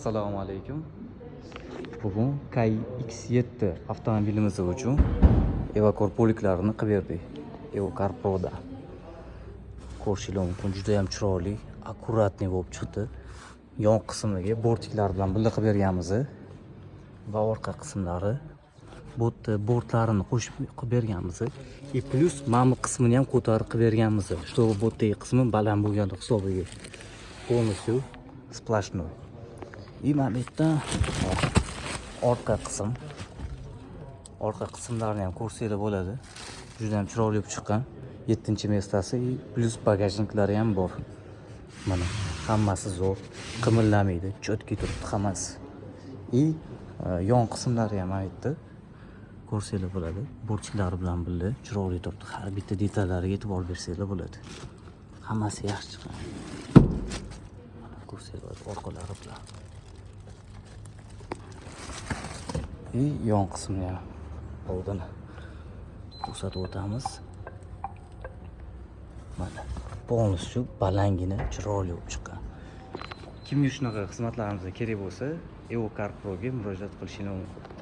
Assalomu alaykum. Bugun Kai X7 avtomobilimiz uchun Evokor poliklarini qilib berdik. Evokar Pro'da. Ko'rishingiz mumkin, juda ham chiroyli, аккуратный bo'lib chiqdi. Yon qismiga бортик lar bilan birga qilib berganmiz va orqa qismlari bu yerda bortlarini qo'shib qilib berganmiz. И плюс mana bu qismini ham ko'tarib qilib berganmiz. Чтобы bu yerdagi qismi baland bo'lgani hisobiga. Полностью сплошной. И mana bu yerda orqa qism. Orqa qismlarini ham ko'rsanglar bo'ladi. Juda ham chiroyli bo'lib chiqqan. 7-места si и плюс багажник lari ham bor. Mana, hammasi zo'r, qimirlamaydi, четкий turibdi hammasi. И yon qismlari ham mana bu yerda ko'rsanglar bo'ladi. Бортик lari bilan birga chiroyli turibdi. Har bitta detallariga e'tibor bersanglar bo'ladi. Hammasi yaxshi chiqqan. Mana, ko'rsanglar bo'ladi orqalari bilan. И yon qismini ham oldin ko'rsatib o'tamiz. Mana, полностью balandgina, chiroyli bo'lib chiqqan. Kimga shunaqa xizmatlarimiz kerak bo'lsa, Evokar Proga murojaat qilishingiz mumkin.